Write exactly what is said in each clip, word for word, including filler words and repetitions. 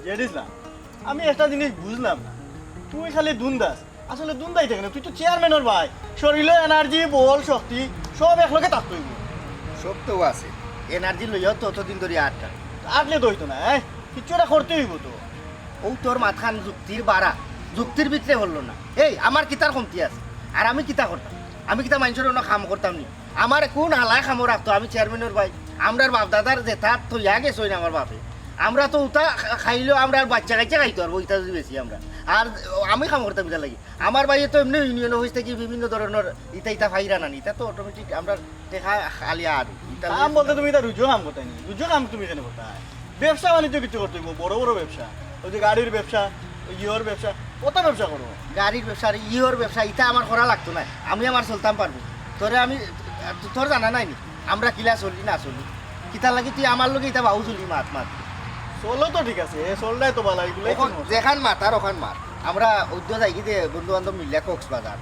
জেড ইসলাম, আমি একটা জিনিস বুঝলাম না, তুই খালি দুন্দাস। আসলে দুন্দাইতে কেনে? তুই তো চেয়ারম্যানর ভাই, শরীরো এনার্জি, বল, শক্তি সব একলগে থাকতে অইবো। সব তো আছে, এনার্জি লইয়াও তো অতদিন ধরি আটকা। আটলে তো অইতো না, হ্যাঁ, কিচ্ছু একটা করতে অইবো তো। ও তোর মাথান যুক্তির বাড়া, যুক্তির ভিতরে হলো না। এই, আমার কিতার কমতি আছে? আর আমি কিতা করতাম? আমি কিতা মাইনষর অনো কাম করতাম নি? আমারে কুন হালায় কামো রাখতো? আমি চেয়ারম্যানর ভাই, আমরার বাপ দাদার যেতা থইয়া গেছইন আমার বাপে, আমরা তো উতা খা-, খাইলেও আমরার বাইচ্চা কাইচ্চা খাইতো পারবো, ইতা যদি বেশি আমরা। আর আমি কাম করতাম ইতার লাগি। আমার ভাইয়ে তো এমনে ইউনিয়ন অফিস থাকি বিভিন্ন ধরনর ইতা ইতা ফাইরা নানি, ইতা তো অটোমেটিক আমরার টেকা খালি আর ইতা কাম বলতে তুমি ইতা রুজু কাম করতায় নি, রুজু কাম তুমি কেনে করতায়? ব্যবসা বাণিজ্য কিচ্ছু করতে অইবো, বড় বড় ব্যবসা, ওই যে গাড়ির ব্যবসা, ওই ইয়র ব্যবসা, কত ব্যবসা করো। গাড়ির ব্যবসা আর ইয়র ব্যবসা, ইতা আমার করা লাগতো না, আমি আমার চলতাম পারবো। তোরে আমি, তোর জানা নাই নি আমরা কিলা চলি না চলি? কিতার লাগি তুই আমার লগে ইতা বাউ চলি মাত মাত? চলো তো ঠিক আছে, এ চলটাই তো ভালো, এগুলাই তো অখন সমস্যা। যেখান মাতার অখান মাত। আমরা উদ্য যাইগি দে বন্ধু বান্ধব মিলিয়া কক্সবাজার,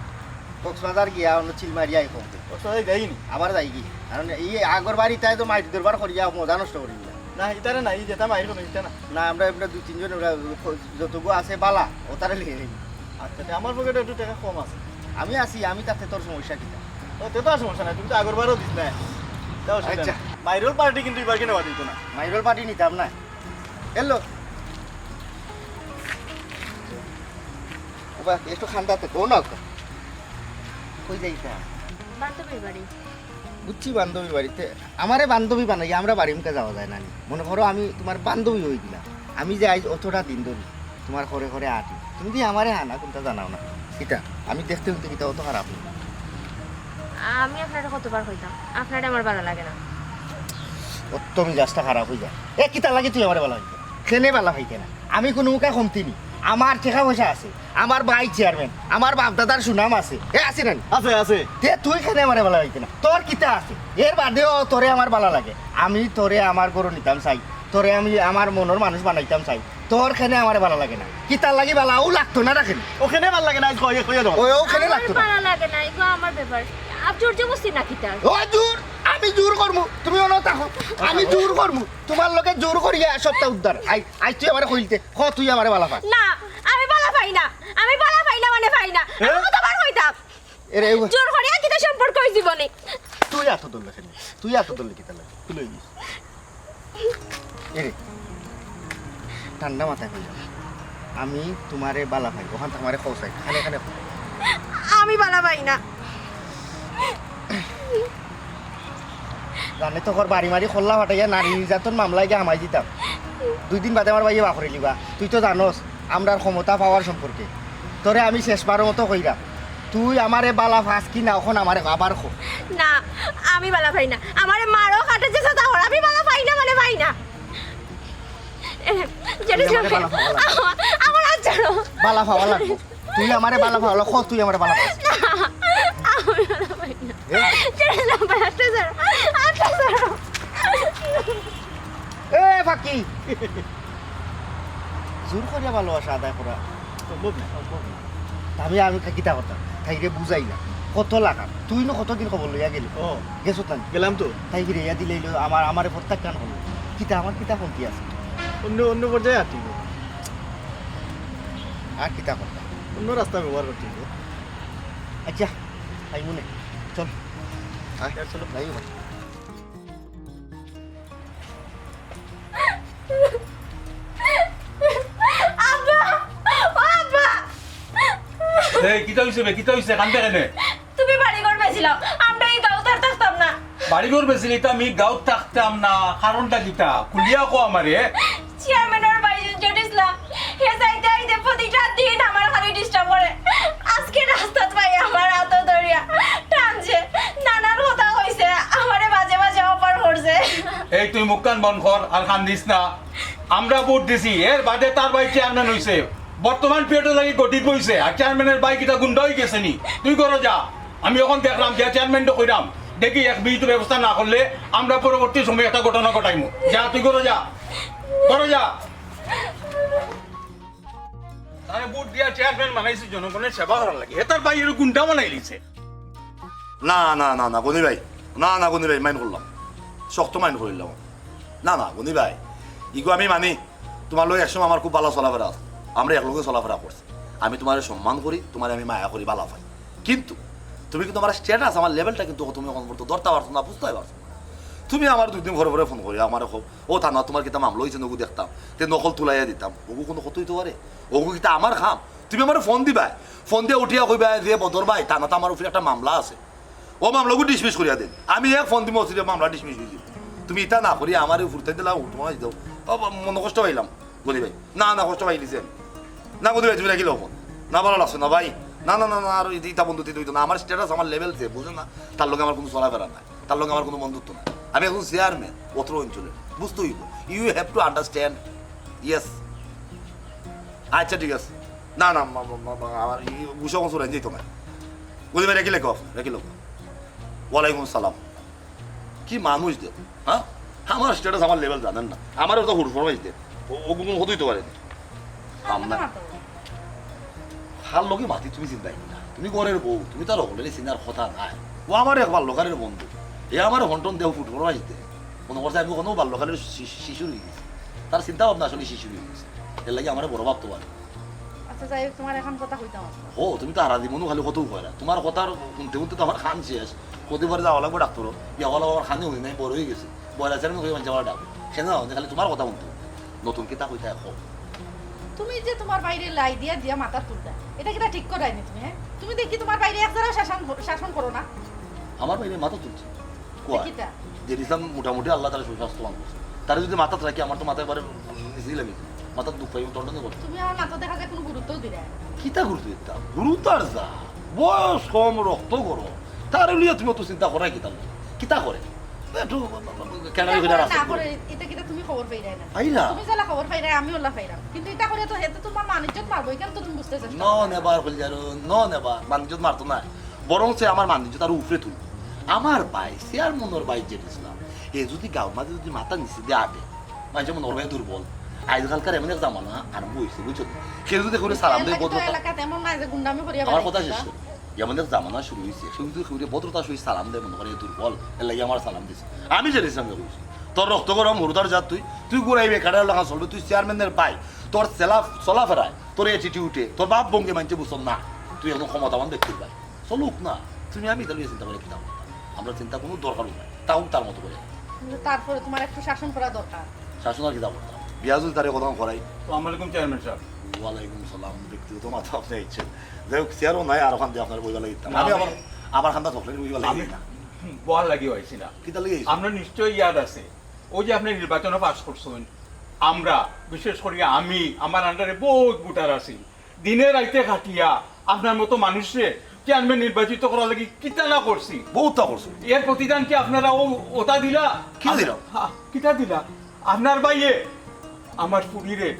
কক্সবাজার গিয়া অনো চিল মারিয়া আই কমতে। কক্সবাজার যাইনি? আবার যাইগি, কারণ এই আগর বাড়ি তাই তো মাইর দরবার করিয়া মজা নষ্ট করি দিলা। না, ইতারে না, এই যেটা মাইর কোনো ইটা না। না, আমরা, আমরা দুই তিনজন, ওরা যতগু আছে বালা, ও তারা লিয়ে নিবি। আচ্ছা, তে আমার পকেটে একটু টেকা কম আছে। আমি আছি, আমি থাকতে তোর সমস্যা কিতা? ও, তে তো আর সমস্যা নাই, তুমি তো আগর বারও দিস না। তাও অসুবিধা আচ্ছা। নাই। মাইরর পার্টি কিন্তু এবার কিনে বাদ দিত না। মাইরর পার্টি নিতাম না। এলো। ওবা, একটু খান্দাতে, ও না, ওকে। কই যাইতা? বান্ধবীর বাড়ি। বুঝছি, বান্ধবীর বাড়িতে। আমারে বান্ধবী বানাই, আমরা বাড়ি মুখে যাওয়া যায় না নি। মনে করো, আমি তোমার বান্ধবী হই দিলাম। আমি যে আইজ অতটা দিন ধরি তোমার ঘরে ঘরে আটি, তুমি দি আমারে হানা কোনটা জানাও না। কিতা? আমি দেখতে শুনতে কিতা অত খারাপ নি? আমি আপনারে কতবার কইতাম, আপনারে আমার ভালা লাগে না। অত মিজাজটা খারাপ অই যায়। এ, কিতা লাগে তুই আমারে ভালা লাগে? কেনে ভালা পাইতে না? আমি কুনু মুখে কমতি নি। আমার টেকা পয়সা আছে, আমার ভাই চেয়ারম্যান, আমার বাপ দাদার সুনাম আছে। এ, আছে না নি? আছে, আছে। তে তুই কেনে আমারে ভালা পাইতে না? তোর কিতা আছে? এর বাদেও তোরে আমার ভালা লাগে। আমি তোরে আমার ঘরো নিতাম চাই, তোরে আমি আমার মনর মানুষ বানাইতাম চাই। তোর কেনে আমারে ভালা লাগে না? কিতার লাগি ভালা? ও লাগতো না রাখেন। ও কেনে ভালা লাগে না, আইজ কইয়া, কইয়া দেও। ও, ও কেনে আমার লাগতো না? ভালা লাগে না, এগু আমার ব্যাপার। আপ জোর জবরদস্তি না কিতা? ও জোর, আমি জোর করমু, তুমি অনো থাকো। আমি জোর করমু, তোমার লগে জোর করিয়া সবটা উদ্ধার। আই, আই তুই আমারে কইলতে, ক তুই আমারে ভালা পাস? না, আমি ভালা পাই না, আমি ভালা পাই না মানে পাই না। আমি হ্যাঁ? কতবার কইতাম? এরে, এগু- জোর করিয়া কিতা সম্পর্ক অই জীবনে? তুই এত দল লেখে নি, তুই এত দল লেখে তাহলে তুই লই দিস। এরে, ঠান্ডা মাথায় কইলাম, আমি তোমারে ভালা পাই, অখান তো আমারে কও চাই, খানে খানে কও। আমি ভালা পাই না। জানে তো কর বাড়ি মারি খোল্লা ফাটাইয়া নারী নির্যাতন মামলায় গিয়া হামাই দিতাম। দুই দিন বাদে আমার ভাইয়ে বার করিলিবা। তুই তো জানোস আমরার ক্ষমতা পাওয়ার সম্পর্কে। তোরে আমি শেষবারর মতো কইরাম, তুই আমারে ভালা পাস কি না, অখন আমারে আবার ক। না, আমি ভালা পাই না। আমারে মারো, কাটে যে সাথে হর, আমি ভালা পাই না মানে পাই না। এ, জেঠু তুই আমারে সাহেব, ভালা পাওয়া লাগবো। আমার, আমার হাত ছাড়ো। ভালা পাওয়া লাগবো। তুই আমারে ভালা পাওয়া লাগবো, ক তুই আমারে ভালা পাস। না, আমি ভালা পাই না। এ? জেঠু সাহেব, হাতটা ছাড়ো, হাতটা ছাড়ো। এ ফাকি, জোর করিয়া ভালোবাসা আদায় করা সম্ভব না। সম্ভব না। তা আমি, আমি কিতা করতাম? তাইরে বুঝাইলাম। কত লাগাম? তুই নু কতদিন খবর লইয়া গেলি? ও। গেছত না? গেলাম তো। তাই ফিরাইয়া দিলাইলো, আমার, আমারে প্রত্যাখ্যান করলো। কিতা, আমার কিতা কমতি আছে? অন্য, অন্য পর্যায়ে আর কি। আর কিতা করতাম? অন্য রাস্তা ব্যবহার করতে হইব। আচ্ছা, আইমুনে। চল। আয়। চলো। যাই হোক। আব্বা! ও আব্বা! এই, কিতা অইছে বে? কিতা অইছে? কান্দে কেনে? তুমি বাড়ি ঘর বেচিলাও, আমরা ই গাঁওত আর থাকতাম না। বাড়ি ঘর বেচিলিতাম, ই গাঁওত থাকতাম না, কারণটা কিতা? খুলিয়া কও আমারে। চেয়ারম্যানর ভাই জেঠু ইসলাম, হে যাইতে আইতে প্রতিটা দিন আমার খালি disturb করে। আজকে রাস্তাত পাই আমার আতো ধরিয়া টানছে, নানান কথা কইছে, আমারে বাজে বাজে offer করছে। এই তুই মুখখান বন্ধ কর আর কান্দিস না। আমরা ভোট দিছি, এর বাদে তার ভাই চেয়ারম্যান অইছে। বর্তমান period লাগি গঠিত অইছে, আর চেয়ারম্যানর ভাই কিতা গুন্ডা অই গেছে নি? তুই ঘরো যা, আমি অখন দেখরাম যে চেয়ারম্যানরে কইরাম, দেখি এক বিহিত ব্যবস্থা না করলে আমরা পরবর্তী সময়ে একটা ঘটনা ঘটাইমু। যা, তুই ঘরো যা, ঘরো যা। তারে ভোট দিয়া চেয়ারম্যান বানাইছি জনগণের সেবা করার লাগি, হে তার ভাইরে গুন্ডা বানাইলিছে। না, না, না, না, গনি ভাই, না, না, গনি ভাই, mind করলাম, শক্ত mind করিলাম। না, না, গনি ভাই, ইগু আমি মানি, তুমার লগে একসময় আমার খুব ভালা চলাফেরা আছিল, আমরা একলগে চলাফেরা করছি। আমি তুমারে সম্মান করি, তুমারে আমি মায়া করি, ভালা পাই, কিন্তু তুমি কিন্তু আমার status, আমার levelটা কিন্তু তুমি অখন পর্যন্ত ধরতায় পারছো না, বুঝতায় পারছো না। তুমি আমারে দুই দিন পরে পরে phone করি, আমারে কও, "ও থানা, তুমার কিতা মামলা অইছে নগু দেখতাম, তে নকল তুলাইয়া দিতাম।" অগু কুনু কথা অইতো পারে? অগু কিতা আমার কাম? তুমি আমারে phone দিবায়, phone দিয়া উঠিয়া কইবায় যে, "বদর ভাই, থানাত আমার উপরে একটা মামলা আছে।" অউ মামলাগু dismiss করিয়া দেইন। আমি এক phone দিমু, অচিরে মামলা dismiss অইযিবো। তুমি ইতা না করি আমারে ফুরতাই দিলা, উঠো না যাও। বাবা, মনো কষ্ট পাইলাম, গনি ভাই। না, না, কষ্ট পাইলিছি আমি। না, গনি ভাই, তুমি রাখিলাও phone। না, ভালা লাগছে না, ভাই। না, না, না, না, আর ইতা বন্ধুত্ব অইতো না। আমার status, আমার level যে, বুঝো না? তার লগে আমার কুনু চলাফেরা নাই, তার লগে আমার কুনু বন্ধুত্ব নাই। আমি একজন chairman অত্র অঞ্চলের, বুঝতে অইবো। You have to understand. Yes. আচ্ছা, ঠিক আছে। না, না, মা-, মা-, মা-, মা-, আমার ই গুসা কম চুরাই দিত না। বুঝি ভাই, রাখিলে কফ, রাখিলে কফ। ওয়ালাইকুম আসসালাম। কি মানুষ দে, হ্যাঁ? আমার status, আমার level জানেন না। আমার অত হুড়ফড় হইতে। ও, ও গুণ হতেই তো পারে। কার লগে মাতো? কার লগে মাতি তুমি চিন্তা করো না। তুমি ঘরের বউ, তুমি তো আর হকলরে চিনার কথা নাই। ও আমার এক বাল্যকালের বন্ধু। এ আমার হন্টন দেও ফুটফড় হইতে। মনো করছে আমি কোনো বাল্যকালের শি-, শিশু অই গেছি। তার চিন্তা ভাবনা আসলে শিশু অই গেছে। এর লাগি আমারে বড় ভাবতো পারে। আচ্ছা, যাই হোক, তুমার এখন কথা কইতাম আছে। ও, তুমি তো হারা জীবনও খালি কথাউ কইরা। তুমার কথার হুনতে হুনতে তো আমার কান শেষ। কতবার যাওয়া লাগবো ডাক্তারও। ইয়া বলা আমার কানে হুনি নাই, বড় অই গেছে। বয়রা চেয়ারম্যান কই মানছে আমার ডাক। সেনা না, খালি তুমার কথা হুনতে। নতুন কিতা কইতা কও। তুমি যে তুমার ভাইরে লাই দিয়া দিয়া মাথা তুলতা, ইটা কিতা ঠিক করায়নি তুমি, হ্যাঁ? তুমি দেখি তুমার ভাইরে এক জারা শাসন, শাসন করো না। আমার ভাইরে মাথা তুলছি? কয়? কিতা? জেড ইসলাম মোটামুটি আল্লাহ তাআলা সুস্বাস্থ্যবান করছে। তারে যদি মাথাত রাখি, আমার তো মাথা একবারে নিচেই লাগে। মাথাত দুখ পাই, টনটনে করে। তুমি আমার মাথাত দেখা যায় কোনো গুরুত্বও দিরায় না। কিতা গুরুত্ব দিতাম? গুরুত্ব আর যা। বয়স কম, রক্ত গরম। তারে লইয়া তুমি অত চিন্তা করায় কিতা? কিতা করে? একটু কেনারি করে কিতা করে রাস্তা না করে। করে, ইটা কিতা তুমি খবর পাইরায় না? পাইরা? তুমি যেলা খবর পাইরায়, আমি ওলা পাইরাম। কিন্তু ইটা করে তো হে তো তুমার মান ইজ্জত মারবো, ইখান তো তুমি বুঝতে চেষ্টা করো না। No never, কইল যারো, no never। মান ইজ্জত মারতো না। বরং সে আমার মান ইজ্জত আরো উপরে তুলবো। আমার ভাই, চেয়ারম্যানর ভাই জেড ইসলাম, হে যদি গাঁওর মাঝে যদি মাথা নিচে দিয়া আটে, মানষে মনো করবা হে দুর্বল। আইজকালকার এমন এক জামানা আরম্ভ অইছে, বুঝছো? কেউ যদি কেউ সালাম দেয়, ভদ্রতা। এলাকাত এমন না যে গুন্ডামি করিয়া আমার কথা বেড়াইছে। শেষ করি। এমন এক জামানা শুরু অইছে, কেউ যদি কেউরে ভদ্রতা সহিত সালাম দেয়, মনো করে হে দুর্বল, এর লাগি আমার সালাম দিছে। আমি জেড ইসলামরে কইছি, তোর রক্ত গরম, হুরুতার জাত তুই, তুই ঘুরাইবে, কাটার লাখান চলবে, তুই চেয়ারম্যানর ভাই, তোর চলা-, চলাফেরায়, তোর attitude-এ, তোর ভাব ভঙ্গি মানষে বুঝতো না, তুই এখন ক্ষমতাবান ব্যক্তির ভাই। চলুক না, তুমি আমি ইতা লইয়া চিন্তা করি কিতা করতাম? আমরার চিন্তা কোনো দরকারও নাই, তাও তার মতো করে। কিন্তু তারপরে তুমার একটু শাসন করা দরকার। শাসন আর কিতা করতাম? বিয়া যদি তারে কথা করাই। আসসালামু আলাইকুম চেয়ারম্যান সাব। ওয়ালাইকুম সালাম, ব্যক্তিগত মাথা আপনি আইছেন। যাই হোক, চেয়ারও নাই, আর ওখান দিয়া আপনার বইবা লাগি দিতাম। না, আমি আমি আমার, আমার খান্দা চকলেট বইবা লাগি আমি দিতাম। বওয়ার লাগি আইছি না। কিতা লাগি আইছেন? আপনার নিশ্চয়ই ইয়াদ আছে, ওই যে আপনি নির্বাচনে পাস করছেন, আমরা, বিশেষ করি আমি, আমার under-এ বহুত ভোটার আছি, দিনে রাইতে খাটিয়া আপনার মতো মানুষরে চেয়ারম্যান নির্বাচিত করার লাগি কিতা না করছি। বহুততা করছি। এর প্রতিদান কি আপনারা ও-, ওটা দিলা? কিতা দিলাম? হ্যাঁ, কিতা দিলা? আপনার ভাইয়ে আমার ফুরিরে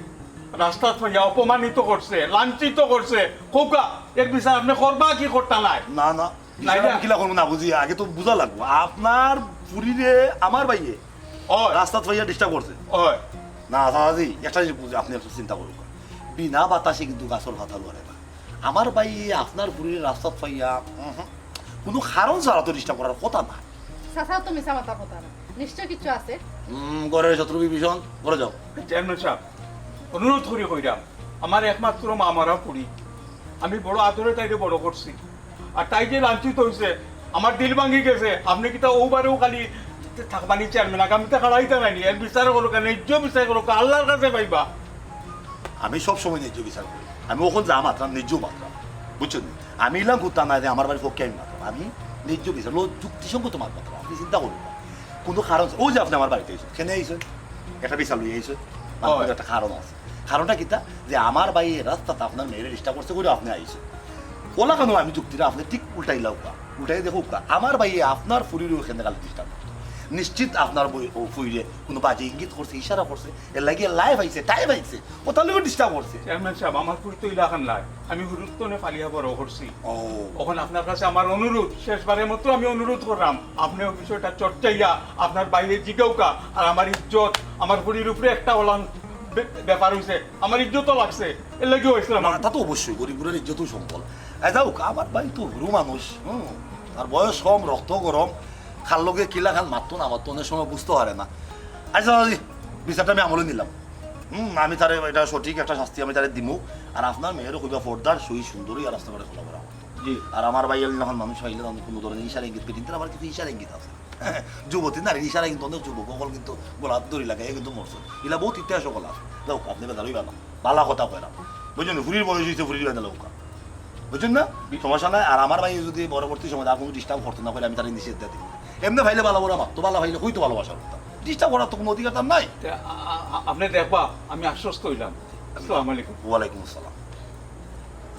রাস্তাত পাইয়া অপমানিত করছে, লাঞ্ছিত করছে। কউক্কা, এর বিচার আপনি করবা কি করতা নায়? না, না, বিচার নাইলে আমি কিলা করবো না বুঝি, আগে তো বুঝা লাগবো। আপনার ফুরিরে আমার ভাইয়ে ওই। রাস্তাত পাইয়া disturb করছে। ওই। না, চাচাজি, একটা জিনিস বুঝি, আপনি একটু চিন্তা করুন। বিনা বাতাসে কিন্তু গাছর পাতা লড়ে না। আমার ভাইয়ে আপনার ফুরিরে রাস্তাত পাইয়া, উহুম, কোনো কারণ ছাড়া তো disturb করার কথা না। চাচাও তো মিছা মাতার কথা না, নিশ্চয় কিছু আছে। হুম, ঘরের শত্রু বিভীষণ, ঘরে যাও। চেয়ারম্যান সাব, অনুরোধ করি কইরাম, আমার একমাত্র মা মরা ফুরি, আমি বড় আদরে তাইরে বড় করছি, আর তাই যে লাঞ্ছিত অইছে, আমার দিল ভাঙ্গি গেছে। আপনি কিতা ওবারেও খালি থাকবানি চেয়ারম্যান, আগামীতে খাড়াইতা নাইনি? এর বিচার করুক, ন্যায্য বিচার করুক, আল্লাহর কাছে পাইবা। আমি সব সময় ন্যায্য বিচার করি। আমি ওখান যা মাতরাম, ন্যায্য মাতরাম। বুঝছেন নি? আমি ইলাম কুত্তা না যে আমার বাড়ির পক্ষে আমি মাতরাম। আমি ন্যায্য বিচার, লো-, যুক্তিসঙ্গত মাত মাতরাম। আপনি চিন্তা করুন না। কোনো কারণ, ওই যে আপনি আমার বাড়িতে আইছেন, কেনে আইছেন? একটা বিচার লইয়া আইছেন। মানে, হয়। কোনো একটা কারণ আছে। কারণটা কিতা? যে আমার ভাইয়ে রাস্তাত আপনার মেয়েরে disturb করছে করি আপনি আইছেন। ওলা কেন আমি যুক্তিটা আপনি ঠিক উল্টাই লাউক্কা, উল্টাই দেখউক্কা। আমার ভাইয়ে আপনার ফুরিরে ওখানে গেলে disturb করতো। নিশ্চিত আপনার বই-, ও ফুরিরে কোনো বাজে ইঙ্গিত করছে, ইশারা করছে, এর লাগি live আইছে, time আইছে, ও তার লগে disturb করছে। চেয়ারম্যান সাব, আমার ফুরি তো ইলাখান নাই, আমি হুরুত্তনে পালিয়া বড় করছি। ও। এখন আপনার কাছে আমার অনুরোধ, শেষবারের মতো আমি অনুরোধ করলাম, আপনি ওই বিষয়টা চর্চাইয়া আপনার ভাইরে জিগাউক্কা, আর আমার ইজ্জত, আমার ফুরির উপরে একটা ওলান বে-, ব্যাপার অইছে, আমার ইজ্জতও লাগছে, এর লাগিও আইছিলাম না, আমি। তা তো অবশ্যই, গরিব গুড়ার ইজ্জতও সম্বল। এ, যাউক, আমার ভাই তো হুরু মানুষ, হুম, আর বয়স কম, রক্ত গরম, কার লগে কিলাখান মাততো না মাততো, অনেক সময় বুঝতে পারে না। আচ্ছা, দাদি, বিচারটা আমি আমলে নিলাম। হুম, আমি তারে, এটা সঠিক একটা শাস্তি আমি তারে দিমু। আর আপনার মেয়েরও কইবা পর্দার সহিত সুন্দরী আর আপনার বাড়ি খোলা করা করতো। জি। আর আমার ভাই এমন মানুষ পাইলে তার কোনো ধরনের ইশারা ইঙ্গিত পেটিন, তার আবার কিছু ইশারা ইঙ্গিত আছে। যুবতী নারীর ইশারা কিন্তু অনেক যুবক অকল কিন্তু গলাত দড়ি লাগাই কিন্তু মরছে। ইলা বহুত ইতিহাস অকল আছে। যাউক, আপনি বেজার অইবা না। ভালা কথা কইলাম। বুঝছেন? ফুরির বয়স হইছে, ফুরির বেদা লউকা। বুঝছেন না? সমস্যা নাই। আর আমার ভাই যদি পরবর্তী সময় আর কোনো ডিস্টার্ব করতো না করে আমি তারে নিষেধ দিয়ে দিই। এমনি ভাইলে ভালো বড় মাত, তো ভালো ভাইলে কই তো ভালোবাসা করতাম। ডিস্টার্ব করার তো কোনো অধিকার তার নাই। তে, আ-, আ-, আ-, আপনি দেখবা, আমি আশ্বস্ত হইলাম। আসসালামু আলাইকুম। ওয়ালাইকুম আসসালাম।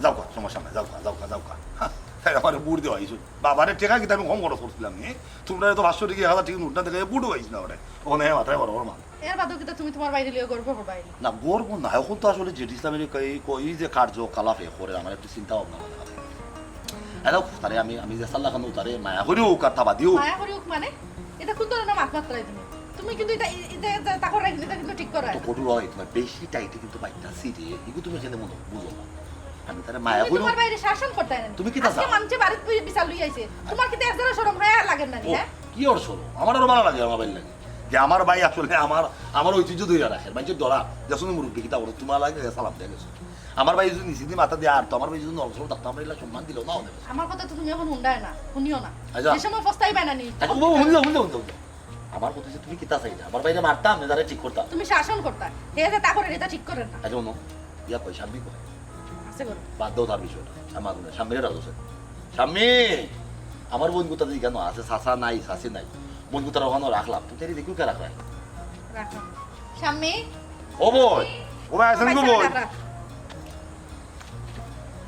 যাউকা, সমস্যা নাই, যাউকা, যাউকা, যাউকা। হ্যাঁ, তাই আমার বুট দেওয়া হয়েছে। বাবারে টেকা কিতা আমি কম খরচ করছিলাম নি? তোমরা তো পাঁচশো টেকা, এক হাজার টেকা নোট না দেখে বুটও পাইছি না ওরে। ওখানে মাথায় বড় বড় মাল। এর বাদেও কিতা তুমি তোমার বাইরে লিয়ে গর্ব করবাই? না, গর্ব না, এখন তো আসলে জেড ইসলামের এই ক-, এই যে কার্যকলাপ এ করে আমার একটু চিন্তা ভাবনা মাথায় আছে। হ্যালো, তারে আমি, আমি যে সাল্লা খানো তারে মায়া করি হোক আর থাবা দিও। মায়া করি হোক মানে? এটা কোন ধরনের মাত মাত্রায় তুমি? তুমি কিন্তু এটা, এটা, এটা, তা করে কিন্তু, এটা কিন্তু ঠিক করে তো না। কঠোর হয় তোমার, বেশি টাইটে কিন্তু বাইকটা সিটে, এগুলো তুমি এখানে মনে বুঝো না। আমি তারে মায়া তুমি করি তোমার বাইরে শাসন করতে হয় না। তুমি কিতা আজকে চাও? মানুষে বাড়িত বি-, বিচার লই আইছে। তোমার কিন্তু এক জারা শরম হয় আর লাগে না নি, ও, হ্যাঁ? কি ওর শরম? আমার আরো ভালো লাগে, আমার ভাই লাগে। যে আমার ভাই আসলে আমার, আমার ঐতিহ্য ধরে রাখে। ভাই যে ডরা, যে শুনে মুরব্বী কিতা বলে, তোমার লাগে সালাম দিয়ে গেছে। আমার ভাই যদি নিচে দিয়ে মাথা দিয়ে আর তো আমার ভাই যদি নরম সরম থাকতো, আমরা এগুলা সম্মান দিলেও না অনেক। আমার কথা তো তুমি এখন হুনডায় না, হুনিও না। আচ্ছা। যে সময় ফস্তাই বানা নি। আচ্ছা, ও, হুন যাও, হুন যাও, হুন যাও, হুন যাও। আমার কথা হচ্ছে তুমি কিতা চাইলে? আমার ভাইরে মারতাম, না তারে ঠিক করতাম? তুমি শাসন করতা। হে যে তা করে, এটা ঠিক করেন না। আচ্ছা, হুনো, ইয়া কই, শাম্মী কই? আছে ঘরে। বাদ দাও তার বিষয়টা। আমার মনে হয় শাম্মীরে রাখো স্যার। শাম্মী! আমার বোন কোথা দিয়ে কেন আছে? চাচা নাই, চাচি নাই। বোন কোথার ওখানে রাখলাম। তুমি তাই দেখো কে রাখলাম? রাখো। শাম্মী? ও বই! ও ভাই, আছেন গো বই? রাখ, রাখ।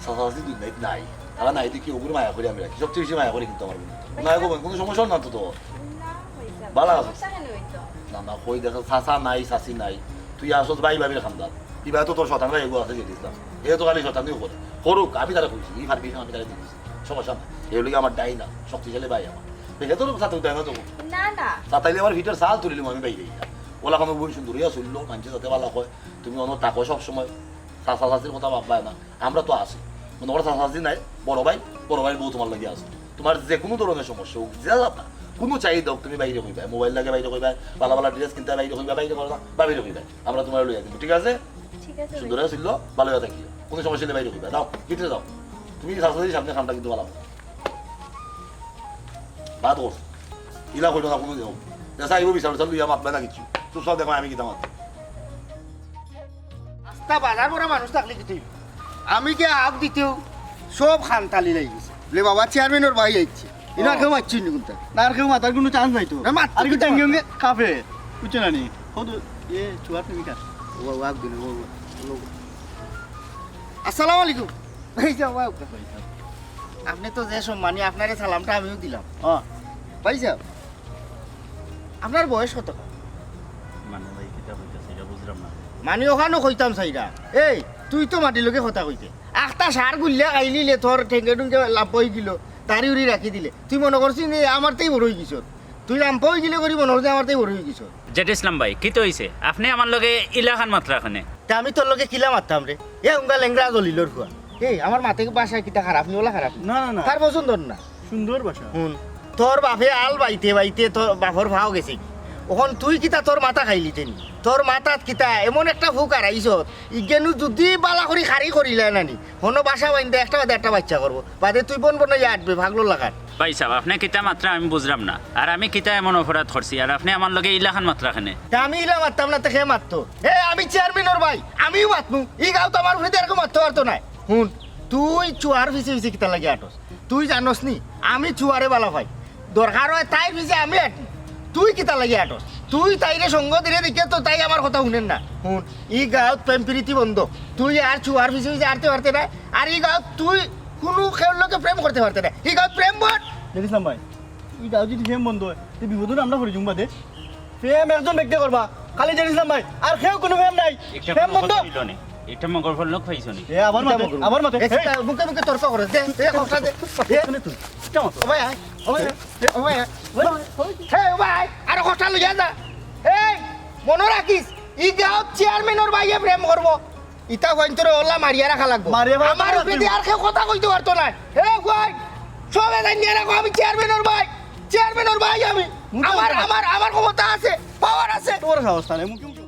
চাচা চাচি দুই নাই, নাই। তারা নাই দেখি ওগুলো মায়া করি আমি রাখি। সবচেয়ে বেশি মায়া করি কিন্তু আমার বোন। না গো বোন, কোনো সমস্যা না তো তোর? না, হইছে। ভালো আছো? সমস্যা কেন হইতো? না, না, কই দেখো, চাচা নাই, চাচি নাই। তুই আসছ ভাই ভাবির খান্দান। ইবা তো তোর শতান ভাই এগো আছে জেড ইসলাম। এ তো খালি শতানিও করে। করুক, আমি তারা কইছি, এই পারমিশন আমি তারা দিছি। সমস্যা নাই। এ হলো আমার ডাইন না, শক্তিশালী ভাই আমার। দেখে তো সাথে উঠে না তো। না, না। সাতাইলে আমার ফিটার সাল তুলিলাম আমি বাইরে গিয়া। ওলা কোনো বোন সুন্দর হইয়া চললো, মানছে যাতে ভালো হয়। তুমি অন্য থাকো সব সময়। চাচা চাচির কথা ভাববায় না। আমরা তো আছি। মনে করো চাচা চাচি নাই, বড় ভাই, বড় ভাইর বউ তোমার লাগি আছে। তোমার যে কোনো ধরনের সমস্যা হোক, যে যাতা, কোনো চাহিদা হোক, তুমি বাইরে কইবায়। মোবাইল লাগে বাইরে কইবায়, ভালা ভালা ড্রেস কিনতে বাইরে কইবায়, বাইরে করো না, বাইরে কইবায়। আমরা তোমার লইয়া দিব, ঠিক আছে? ঠিক আছে ভাই। সুন্দর হয়ে চললো, ভালো হয়ে থাকিও। কোনো সমস্যা হলে বাইরে কইবায়। যাও, ভিতরে যাও। তুমি চাচা চাচির সামনে খানটা কিন্তু ভালো। বাদ কর। ইলা কইলো না কোনো দিন। দেশা আইব বিচার বিচার লইয়া মাতবে না কিছু। চুপচাপ দেখো আমি কিতা মাত। আস্তা বাজার ভরা মানুষ থাকলে কিতা অইব? আমি কি আগ দিতেও সব খান তালি লাগি গেছে। লে বাবা, চেয়ারম্যানর ভাই আইছে। ইনো আর কেউ মাতছে নি কোনটা? না, আর কেউ মাতার কোনো চান্স নাই তো। না, মাততো আর কি কিতা টেঙ্গে মাততো? উঙ্গে কাফে। বুঝছো না নি? কত এ চুয়ার তুমি কার? ও, ও, আগ দিন, ও, ও, ও। আসসালামু আলাইকুম। এই যে, ও, ও। আপনি তো যে সম্মানী, আপনারে সালামটা আমিও দিলাম। ও। ভাই সাহেব, আপনার বয়স কত? মানে ভাই, কিতা কইতাছে, এটা বুঝলাম না। মানে, ওখানো কইতাম চাইরা। এই, তুই তো মাটির লগে কথা কইতে। আখতা সার গুল্লা খাইলিলে তোর ঠেঙ্গে টুঙ্গে লাম্প হয়ে গেল, দাড়ি উড়ি রাখি দিলে। তুই মনে করছিস নি আমার তেই বড় হয়ে গেছ? তুই লাম্প হয়ে গেলে করি মনে করছিস আমার তেই বড় হয়ে গেছ? জেড ইসলাম ভাই, কিতা অইছে? আপনে আমার লগে ইলাখান মাতরা কেনে? তে আমি তোর লগে কিলা মাততাম রে? এ উঙ্গা লেংড়া জলিলর ফুয়া। এই, আমার মাতে ভাষা কিতা খারাপ নি, ওলা খারাপ নি? না, না, না। তার পছন্দ না। সুন্দর ভাষা। হুন, তোর বাপে আল বাইতে বাইতে তোর বাপর ফাও গেছে। অখন তুই কিতা তোর মাথা খাইলি তেনি? তোর মাথাত কিতা এমন একটা ফুক আরাইছত, ইগেনু যদি বালা করি খারি করিলে না নি, হনো বাসা বাইন্দে একটা বাদে একটা বাচ্চা করবো। বাদে তুই বন বনাইয়া আটবে, পাগলর লাখান। ভাই সাহেব, আপনে কিতা মাতরা আমি বুঝলাম না। আর আমি কিতা এমন অপরাধ করছি, আর আপনে আমার লগে ইলাখান মাতরা কেনে? তে আমি ইলা মাততাম না, তে কে মাততো? এ, আমি চেয়ারম্যানর ভাই, আমিও মাতমু। ই গাঁওত আমার উপরে দিয়ে আর কেউ মাততে পারতো নায়। হুন, তুই চুয়ার পিছে পিছে কিতা লাগি আটস? তুই জানোস নি, আমি চুয়ারে বালা পাই। দরকার হয় তাই পিছে আমি আটি। তুই কিতা লাগি আটস? তুই তাইরে সঙ্গ দিলে দেখে তো তাই আমার কথা হুনের না। হুন, ই গাঁওত প্রেম প্রীতি বন্ধ। তুই আর চুয়ার পিছে পিছে আটতে পারতে না। আর ই গাঁওত তুই কোনো কেউর লগে প্রেম করতে পারতে না। ই গাঁওত প্রেম বন্ধ। জেড ইসলাম ভাই, ই গাঁওত যদি প্রেম বন্ধ হয়, তে বিপদে আমরা পড়ি যাইমু বাদে। প্রেম একজন ব্যক্তি করবা, খালি জেড ইসলাম ভাই, আর কেউ কোনো প্রেম নাই। একটা প্রেম বন্ধ। মগর ফেললো নে, একটা মগর ফেললো খাইছো নি? এ, আবার মাতে, আবার মাতে। এ, এই। মুখে মুখে তর্ক করে। দে, এ, কথা দে। এ, তুই, তুই, কিতা মাতো? ও ভাই, আয়। ও ভাই, আয়। ও ভাই, আয়। ও ভাই, আয়। হে, ও ভাই, আয়। আরে কথা লইয়া যা। এই, মনো রাখিস, ই গাঁওত চেয়ারম্যানর ভাইয়ে প্রেম করবো। ইতা কইন তোরে ওলা মারিয়া রাখা লাগবো। মারিয়া মারা আমার লাগবো। উপরে দিয়ে আর কেউ কথা কইতে পারতো না। হে কই, সবে জানিয়ে রাখো, আমি চেয়ারম্যানর ভাই, চেয়ারম্যানর ভাই আমি। মুখে আমার, মুখে আমার, আমার ক্ষমতা আছে, পাওয়ার আছে। তোর সাহস তাহলে মুখে মুখে।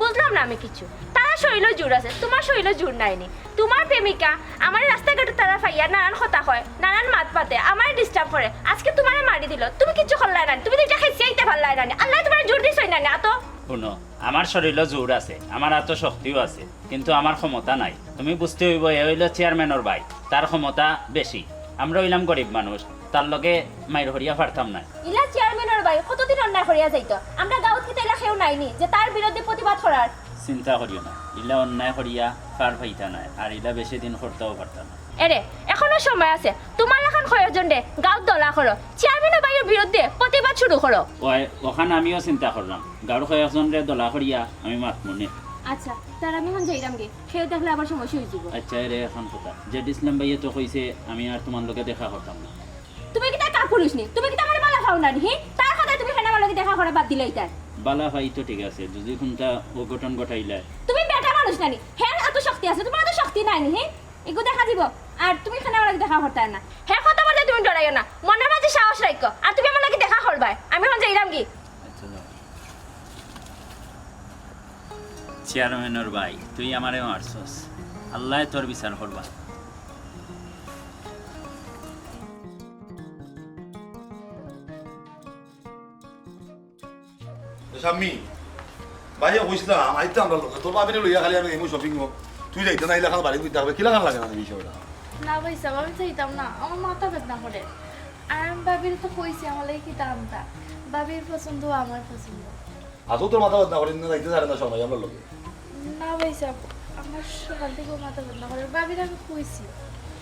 বুঝলাম না আমি কিছু। তারার শরীরও জোর আছে, তুমার শরীরও জোর নাইনি। তুমার প্রেমিকা আমারে রাস্তাঘাটে তারা পাইয়া নানান কথা কয়, নানান মাত মাতে, আমারে disturb করে। আজকে তুমারে মারি দিল, তুমি কিচ্ছু করলায় না নি, তুমি তো ইটা খেছিয়া আইতে পারলায় না নি। আল্লায় তুমারে জোর দিছইন না নি, আতো। হুনো, আমার শরীরও জোর আছে, আমার আতো শক্তিও আছে, কিন্তু আমার ক্ষমতা নাই। তুমি বুঝতে অইবো, এ অইলো চেয়ারম্যানর ভাই, তার ক্ষমতা বেশি। আমরা অইলাম গরিব মানুষ, তার লগে মাইর করিয়া পারতাম না। ইলা চেয়ারম্যানর ভাই কতদিন অন্যায় করিয়া যাইতো? আমরা গাঁওত কিতা ইলা কেউ নাইনি যে তার বিরুদ্ধে প্রতিবাদ করার? চিন্তা করিও না, ইলা অন্যায় করিয়া পার পাইতা নায়, আর ইলা বেশি দিন করতাও পারতা না। এরে, এখনো সময় আছে, তুমার লাখান কয়েকজনরে গাঁওত দলা করো, চেয়ারম্যানর ভাইর বিরুদ্ধে প্রতিবাদ শুরু করো। ওই, অখান আমিও চিন্তা করলাম, গাঁওর কয়েকজনরে দলা করিয়া আমি মাতমুনে। আচ্ছা, তার আমি অখন যাইরাম গে, কেউ দেখলে আবার সমস্যা অইযিবো। আচ্ছা, এরে অখন কথা, জেড ইসলাম ভাইয়ে তো কইছে আমি আর তুমার লগে দেখা করতাম না। তুমি কিতা কাপুরুষ নি? তুমি কিতা আমারে বালা পাও না নি? হি? তার কথায় তুমি কেনে আমার লগে দেখা করা বাদ দিলাইতায়? বালা পাই তো ঠিক আছে, যদি কুনটা অঘটন ঘটাইলায়। তুমি বেটা মানুষ না নি? হের অত শক্তি আছে, তুমার অত শক্তি নাই নি? হি? ইগু দেখা দিবো। আর তুমি কেনে আমার লগে দেখা করতায় না? হে কথা বলতে তুমি ডরাইও না, মনর মাঝে সাহস রাখো। আর তুমি আমার লগে দেখা করবায়, আমি অখন যাইরাম গি। আচ্ছা, যাও। চেয়ারম্যানর ভাই, তুই আমারে মারছস, আল্লায় তোর বিচার করবা। এ শাম্মী, ভাইয়ে কইছলাম, আইতে আমরার লগে, তোর ভাবিরে লইয়া খালি আমি যাইমু shopping ও। তুই যাইতে না, ইলাখান বাড়িত বই থাকবে, কিলাখান লাগে না এই বিষয়টা? না ভাইসাব, আমি যাইতাম না, আমার মাথা বেদনা করে। আর আমি ভাবিরে তো কইছি আমার লাগি কিতা আনতা। ভাবির পছন্দ আমার পছন্দ। আজও তোর মাথা বেদনা করে, না যাইতে পারে না সময় আমরার লগে। না ভাইসাব, আমার সকাল থাকি মাথা বেদনা করে, ভাবিরে আমি কইছি।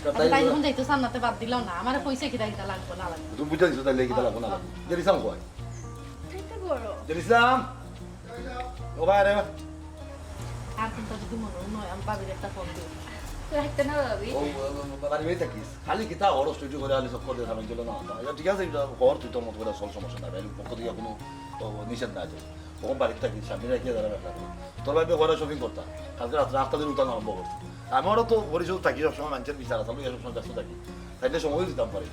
তা আচ্ছা, তাই তাই যখন যাইতো চান না, তে বাদ দিলাম না। আমারে কইছে কিতা কিতা লাগবো না লাগবো। তুমি বুঝা দিছো তাইলে কিতা লাগবো না লাগবো। জেড ইসলাম কই? তাই তো বড়। জেড ইসলাম। ও ভাই রে। আর কুনটা যদি মনে হয়, আমি ভাবির একটা ফোন দিই। রাখতে না ভাবি। ও, ও, ও, বাড়ি বাড়ি থাকিস। খালি কিতা হরস তুই করে আলি চক্কর দিয়ে থামেন চলে না। এটা ঠিক আছে, এটা হর তুই তোর মতো করে চল, সমস্যা নাই। ভাইর পক্ষ থেকে কোনো, ও, নিষেধ নাই তো। ও বাড়িত থাকিস, সামনে রাখিয়া দাঁড়া রাখা। তোর ভাইবে ঘরে shopping করতা। কালকে রাত্রে আটটা দিন উঠান আরম্ভ করছে। আমি ওরা তো পরিষদ থাকি সবসময় মানুষের বিচার আছে, আমি সবসময় ব্যস্ত থাকি। তাইলে সময় দিতাম পারি।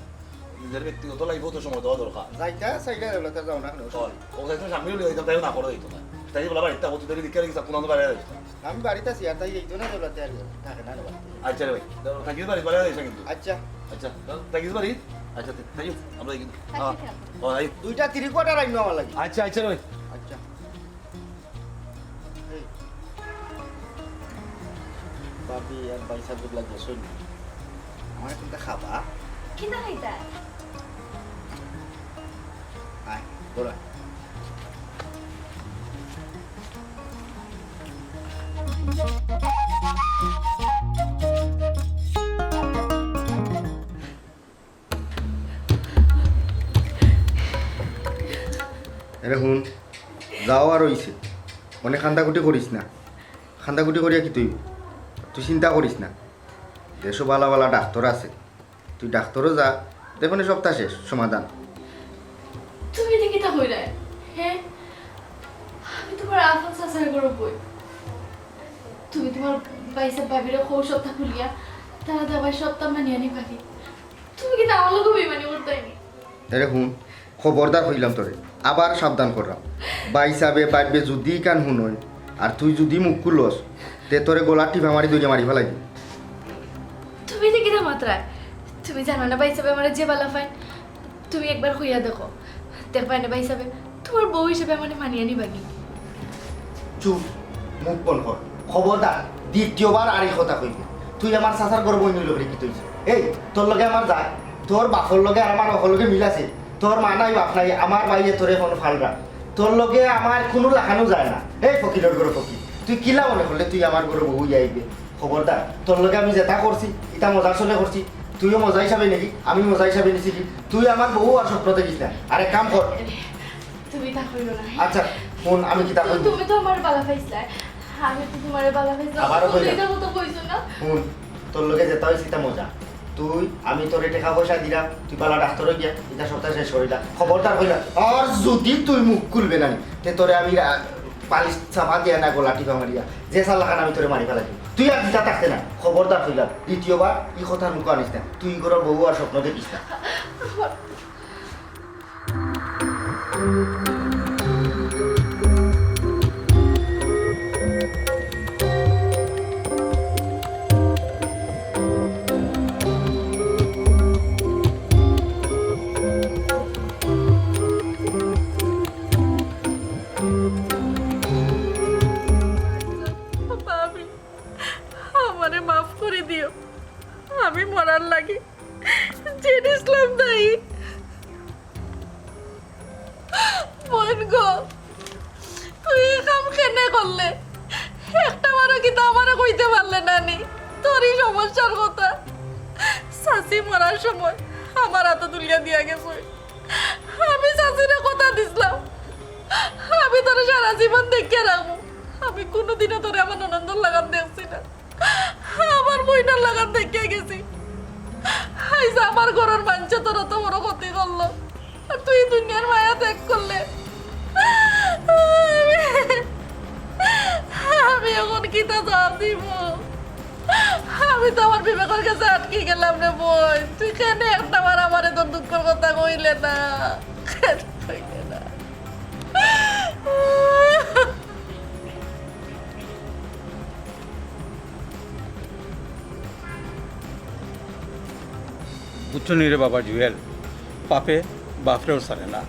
নিজের ব্যক্তিগত life-ও তো সময় দেওয়া দরকার। যাইতা চাইলে দেবলা তার যাও না কেন? ও, ও যাইতো সামনে লিয়ে যাইতাম, তাইও না করে দিত না। তাই বলা বাড়িতে থাকো, তুই তাহলে দিকে রেখে কোন বাইরে যাইস না। আমি বাড়িতে আছি, আর তাই এই তো না দেবলা তার থাকে না রে বাড়িতে। আচ্ছা রে ভাই, তো থাকিস বাড়ি, বাইরে যাইস না কিন্তু। আচ্ছা। আচ্ছা, তো থাকিস বাড়ি? আচ্ছা, তে-, থাকিস, আমরা এই কিন্তু। আচ্ছা, হ্যাঁ। ঠিক আছে। ও, এই। দুইটা three quarter আইনো আমার লাগি। আচ্ছা, আচ্ছা রে ভাই। আচ্ছা। এই, ভাবি আর ভাইসাব যেগুলা গেছইন, আমারে কুনটা খাবা? কিতা খাইতা? আয়, বড় আয়। এরে হুন, যাওয়া আর অইছে। অনেক কান্দাকুটি করিস না। কান্দাকুটি করিয়া কিতা অইবো? তুই চিন্তা করিস না। দেশো বালা বালা ডাক্তর আছে। তুই ডাক্তরও যা, দেখো নি সপ্তাহ শেষ, সমাধান। তুমি এটা কিতা কইরায়? হ্যাঁ? আমি তুমার আপন চাচার ঘরর বউ। তুমি তুমার ভাইসাব ভাবিরে কও সবটা খুলিয়া, তারা দাবায় সবটা মানিয়া নিবা নি। তুমি কিতা আমার লগে বেইমানি করতায় নি? এরে হুন, খবরদার কইলাম তোরে, আবার সাবধান করলাম। ভাইসাবে, ভাবিয়ে যুদি কান হুনইন, আর তুই যুদি মুখ খুলস, তে তোরে গলাত টিপা মারি ধরিয়া মারি ফালাইবো। তুমি এটা কিতা মাতরায়? তুমি জানো না ভাইসাবে আমারে যে বালা পাইন? তুমি একবার কইয়া দেখো, দেখবায় না ভাইসাবে তুমার বউ হিসাবে আমারে মানিয়া নিবা নি। চুপ, মুখ বন্ধ কর। খবরদার, দ্বিতীয়বার আর এই কথা কইবে। তুই আমার চাচার ঘরর বইনর লগে কিতা অইছে? এই, তোর লগে আমার যায়, তোর বাপর লগে আর আমার বাপর লগে মিল আছে। তোর মা নাই, বাপ নাই, আমার ভাইয়ে তোরে অখন ফালরা। তোর লগে আমার কুনু লাখানউ যায় না। এই ফকিরর ঘরর ফকির, তুই কিলা মনে করলে তুই আমার ঘরর বউ অইয়া আইবে? খবরদার, তোর লগে আমি যেতা করছি, ইতা মজার ছলে করছি। তুইও মজা হিসাবে নিলি, আমি মজা হিসাবে নিছি কি? তুই আমার বউ আর স্বপ্ন দেখিস না। আর এক কাম কর। তুমি তা কইও না। আচ্ছা, হুন, আমি কিতা কইমু? তুমি তো আমারে বালা পাইছলায়। আমি তো তুমারে বালা পাইছলাম। আবারও তুমি কইলাম। ইতা মতো কইছো না। হুন, তোর লগে যেতা অইছে ইতা মজা। তুই, আমি তোরে টেকা পয়সা দিলাম, তুই বালা ডাক্তর অই গিয়া, ইতা সপ্তাহ শেষ করিলা। খবরদার কইলাম, আর যুদি তুই মুখ খুলবে না, তে তোরে আমি রা-, বালিশ চাপা দিয়া না গলাত টিপা মারিয়া, যে সাল্লাখান আমি তোরে মারি ফালাইমু। তুই আর দিতা থাকতে না, খবরদার কইলাম। দ্বিতীয়বার ই কথার মুখো আনিস না। তুই ঘরর বউ আর স্বপ্ন দেখিস না। আরে মাফ করি দিও, আমি মরার লাগি জেড ইসলাম দায়ী। বইন গো, তুই এই কাম কেনে করলে? একটা বারও কিতা আমারে কইতে পারলে না নি তোর এই সমস্যার কথা? চাচি মরার সময় আমার আতো তুলিয়া দিয়া গেছে। আমি চাচিরে কথা দিছলাম, আমি তোরে সারা জীবন দেখিয়া রাখমু। আমি কোনোদিনও তোরে আমার ননন্দর লাখান দেখছি না, আমার বইনর লাখান দেখিয়া গেছি। আইজ আমার ঘরর মানষে তোর অত বড় ক্ষতি করলো, আর তুই দুনিয়ার মায়া ত্যাগ করলে। আমি, আমি এখন কিতা জবাব দিমু? আমি তো আমার বিবেকর গেছে আটকি গেলাম রে বইন। তুই কেনে একটা বার আমারে তোর দুঃখর কথা কইলে না? কেনে কইলে না? বুঝছো নি রে বাবা জুয়েল, বাপে বাপরেও ছাড়ে না।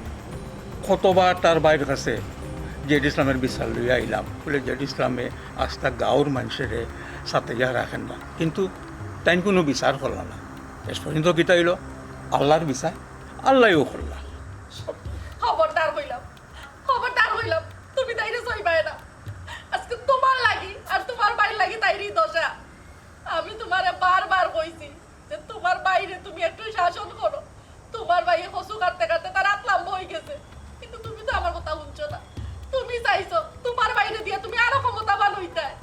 কতবার তার ভাইর কাছে জেড ইসলামের বিচার লইয়া আইলাম, বলে জেড ইসলামে আস্তা গাঁওর মানষরে সাতাইয়া রাখের না, কিন্তু তাইন কোনো বিচার করলা না। শেষ পর্যন্ত কিতা অইলো? আল্লার বিচার আল্লায়ও করলা। খবরদার কইলাম, খবরদার কইলাম, তুমি তাইরে ছইবায় না। আজকে তুমার লাগি আর তুমার ভাইর লাগি তাইরই দশা। আমি তুমারে বারবার কইছি যে তুমার ভাইরে তুমি একটু শাসন করো। তুমার ভাইয়ে কচু কাটতে কাটতে তার আত লাম্বা অইগেছে, কিন্তু তুমি তো আমার কথা হুনছো না। তুমি চাইছো তুমার ভাইরে দিয়া তুমি আরো ক্ষমতাবান অইতায়।